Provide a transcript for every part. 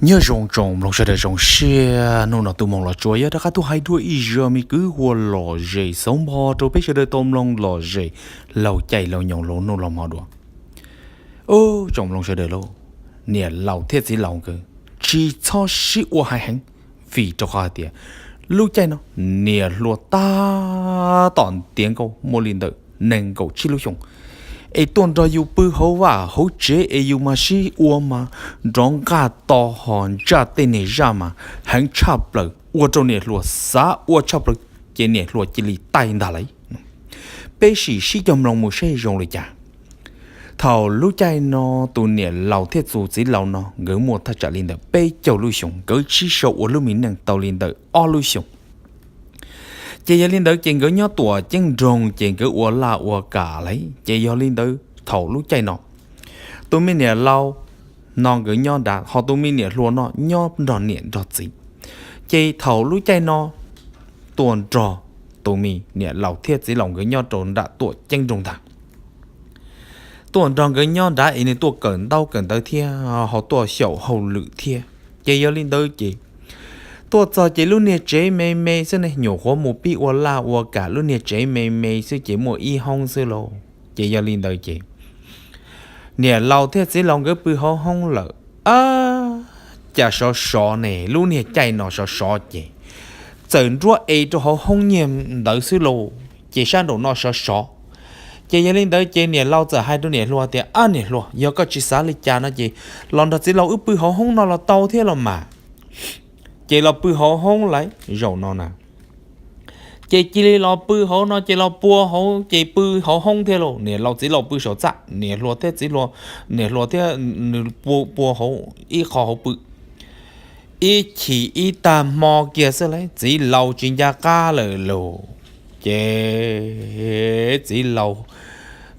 Nyob zoo tsoom mloog sawv daws zoo siab, hnub no tus moos los tsuas yog rov qab tuaj hais dua ib zaj me kwv huam lom zem xov npog rau peb sawv daws tau mloog lom zem laug caij laug nyoog laug num los mov dua. Ub, tsoom mloog sawv daws lauj, niam laus thiab txiv laus nkawd tsis txhob sib ua hais heev, vim rau qhov hais tias lub caij no niam hluas tab tom tiav nkauj muaj li ntawm nees nkaum tsib lub xyoos, es tuaj nrog yus pw hauv vaj hauv tsev es yus mas sib ua mas nrov nqaj to hos ntsaj tej niag zaj mas heev tshaj plaws ua rau niam hluas xav ua tshaj plaws, ces niam hluas cia li taij ntag lauj. Peb sim sib cog mloog mus seb zoo li cas. Thaum lub caij no tus niam laus thiab tus txiv laus no nkawd muaj thaj tsam li ntawm peb caug lub xyoos, nkawd sib sau ua lub me neej tau li ntawm ob lub xyoos. Ces yog li ntawd ces nkawd nyob tuam ceeb nroog ces nkawd ua laj ua kam lauj. Ces yog li ntawd thaum lub caij no tus me niam laus no nkawd nyob nrad, hos tus me niam hluas no nyob nrog niam nrog txiv. Ces thaum lub caij no tuaj nrog tus me niam laus thiab txiv laus nkawd nyob rau nram tuam ceeb nroog ntag. Tuaj nrog nkawd nyob nrad es nws tuaj kawm ntaub kawm ntawv thiab ho tuaj xyaum hauj lwm thiab. Ces yog li ntawd ces tuaj txog ces lub niag tsev me me xwb ne, nyuam qhuav mus pib ua laj ua kam lub niag tsev me me xwb ces muaj ib hoob xwb lauj. Ces yog li ntawd ces niam laus thiab txiv laus nkawd pw hauv hoob lawm. Ab, cas sov sov ne, lub niag caij no sov sov ces txawm nruab es rau hauv hoob nyiaj ntawd xwb lauj, ces sab nraum no sov sov. Ces yog li ntawd ces niam laus txawm hais rau niam hluas tias, Ab niam hluas, yog koj tsis xav li cas no ces los nrog txiv laus wb pw hauv hoob no los tau thiab los mas. Ces los pw hauv hoob lawm zaum no na. Ces cia li los pw hauv no ces los pua hauv ces pw hauv hoob thiab lauj. Niam laus txiv laus pw saum txaj, niam hluas thiab txiv laus, niam hluas thiab nws pua pua hauv ib qho hauv pw. Ib chim ib tag hmo kiag xwb lauj, txiv laus tsis nco qab lawm lauj. Ces txiv laus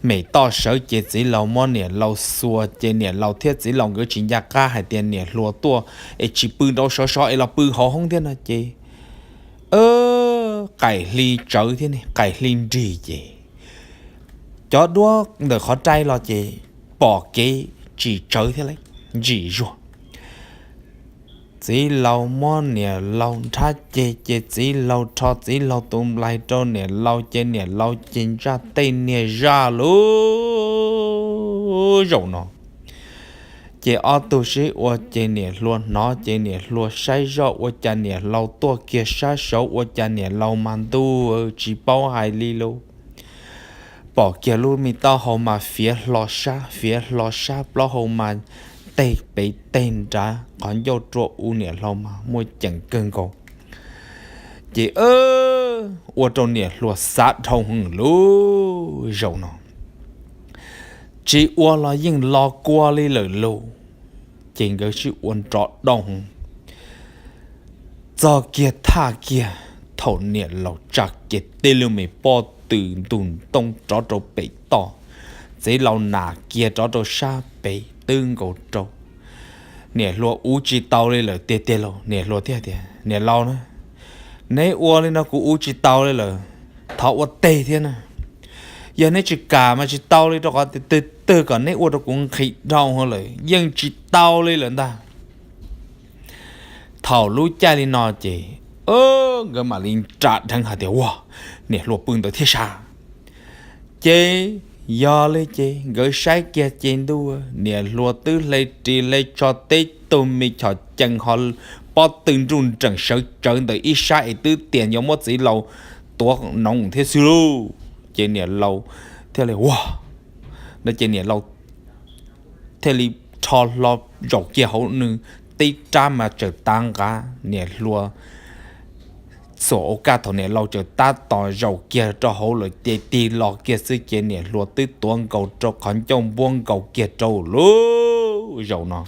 me toj sawv ces txiv laus muab niam laus xuas ces niam laus thiab txiv laus nkawd tsis nco qab hais tias niam hluas tuaj es tsis pw nraud sov sov es los pw hauv hoob thiab no ces qaim hli tsawv thiab ne, qaim hli nrig ces cov duab ntawm qhov rai los ces pom kev tsis tsawv thiab lauj, ntsim zuag. Txiv laus muab niam laus nrhab ceg ces txiv laus rho txiv laus tus nplaig rau niam laus ces niam laus ces ntsaj tej niag zaj lauj. Zaum no ces ob tug sib ua ces niam hluas hnov ces niam hluas saib zoj ua cas niam laus tuaj kiag sab saud ua cas niam laus mas ntuj tsis paub hais li lauj. Pom kiag lub me taub hau mas fiav hlo sab fiav hlo sab, plaub hau mas teg pem teg nrad, qhov ncauj rua u niam hluas mas muaj ceem kawg nkaus. Ces ua rau niam hluas xav dhau hwv lauj zaum no. Tsis ua los yeej los kua li lawm lauj. Ces nkawd sib ua nrov doo hwv. Txog kiag thaj kiag thaum niam laus tsa kiag tej lub me pob tw ntug ntoo rov rau pem toj, txiv laus nam kiag rov rau sab pem twb nkaus rau. Niam hluas ua tsis tau li lawm tiag tiag lauj. Niam hluas thiaj tias, Niam laus na, neb ua li no kuv ua tsis tau li lawm, thov ua teg thiab na. Yog neb tsis kam mas tsis tau li, rau qhov twg twg kom neb ua rau kuv nqhis dhau lawm yeej tsis tau li lawm ntag. Thaum lub caij li no ces nkawd mam li nra dheev hais tias, Ua, niam hluas pw ntawd thiab sas. Ces yog li ces nkawd saib kiag ces ntuj, niam hluas twb hle ris hle tsho teb tug me chom cees ho pob tw nruj nreem sawv tsawv ntawm ib sab es twb tias yuav muab txiv laus tuav noov thiab xwb lauj. Ces niam laus thiaj li, Ua, no ces niam laus thiaj li rho hlo zaum kiag hauv nws tib rab mas tsawm tav nqav, niam hluas xuas ua kaj thaum niam laus tsawm tab tom zaum kiag rau hauv lawm ces tig los kiag xwb ces niam hluas twb tuav nkaus rau qhov ncauj npuab nkaus kiag rau lauj. Zaum no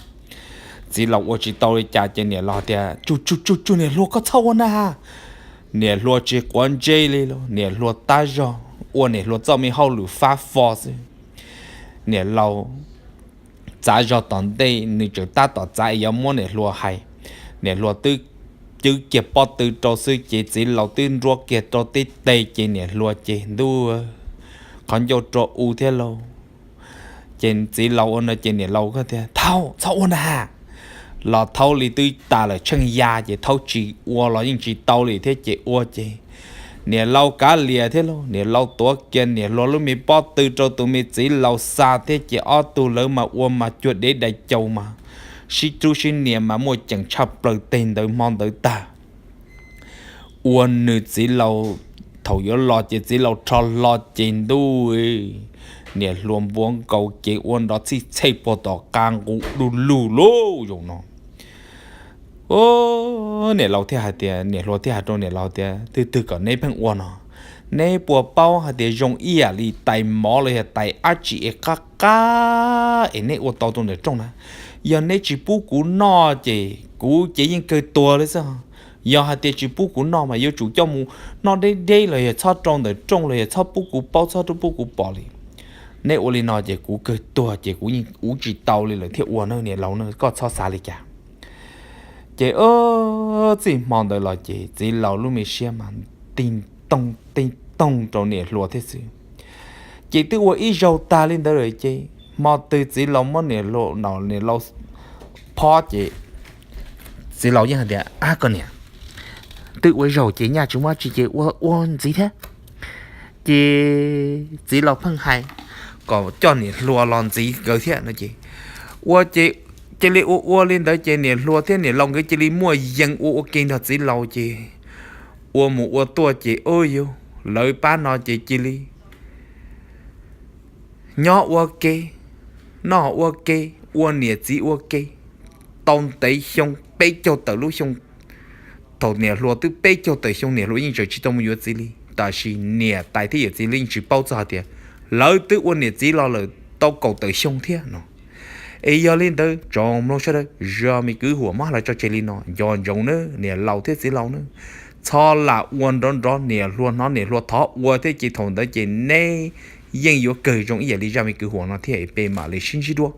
txiv laus ua tsis tau li cas ces niam laus tias, Tsuj tsuj tsuj, niam hluas koj txhob ua na. Niam hluas tsis quav ntsej li lauj, niam hluas tab zog ua niam hluas txoj me hauj lwm fab fo xwb. Niam laus txav zog tom ntej, nws tsawm tab tom txav es yuav muab niam hluas hais, niam hluas twb cwb kiag pob tw rau xwb ces txiv laus twb nruab kiag rau tib teg ces niam hluas ces ntuj, qhov ncauj rua u thiab lauj. Ces txiv laus ua no ces niam laus tias, Thaum txhob ua na, los thaub li twb tas lawm tsheej ya ces thaub tsis ua los yeej tsis tau li thiab ces ua ces niam laus kav liam thiab lauj. Niam laus tuav kiag niam hluas lub me pob tw rau tus me txiv laus xa thiab ces ob tug lawv mas ua mas cuag dev dais caus mas sib rub sib nias mas muaj ceem tshaj plaws teg ntawd hmo ntawd tag. Ua nws txiv laus, thaum yuav los ces txiv laus rho hlo ces ntuj, niam hluas npuav nkaus ces ua nrov txhij txhej puag tom qab nqus du lug lauj zaum no. Niam laus thiaj hais tias, niam hluas thiaj hais rau niam laus tias, twg twg kom neb pheej ua no, neb puas paub hais tias zoo ib yam li tais mov los yog tais dab tsi es qab qab es neb ua tau rau ntawm rooj na? Yog neb tsis pub kuv noj ces kuv ces yeej kawg tuag li xwb. Yog hais tias tsis pub kuv noj mas yuav tsum coj mus noj deb deb los yog txhob rau ntawm rooj los yog txhob pub kuv paub txhob pub kuv pom li. Neb ua li no ces kuv kawg tuag ces kuv yeej ua tsis tau li lawm thiaj ua na niam laus na, koj txhob xav li cas. Ces txij hmo ntawd los ces txiv laus lub me siab mas tig toog tig toog rau niam hluas thiab xwb. Ces twb ua ib zaug tag li ntawd lawm ces hmo twg txiv laus muab niam hluas, niam laus phob ces txiv laus yeej hais tias, ab koj niam, twb ua zaug ces nyaj tsis muaj tsi ces ua ua ntxiv thiab. Ces txiv laus pheej hais kom coj niam hluas los ntxiv nkawd thiab no ces ua ces cia li ua ua li ntawd ces niam hluas thiab niam laus nkawd cia li muaj yees ua ua ke nrog txiv laus ces ua mus ua tuaj ces ua yus lawv pab no ces cia li nyob ua ke, noj ua ke, ua niam txiv ua ke tau ntev xyoo peb caug tawm lub xyoo. Thaum niam hluas twb peb caug tawm xyoo niam hluas yeej tseem tsis tau mus yuav txiv li, tab sis niam tais thiab yawm txiv li yeej tsis paub txog hais tias lawv twb ua niam txiv los lawm tau kaum tawm xyoo thiab no. Es yog li ntawd tsoom mloog sawv daws zaj me kwv huam muab los tso tseg li no nco ntsoov nawb niam laus thiab txiv laus nawb, txhob lam ua nrov nrov niam hluas hnov niam hluas thov ua thiab ces thaum ntawd ces neb yeej yuav kawg zoo ib yam li zaj me kwv huam no thiab es peb mam li sib ntsib dua.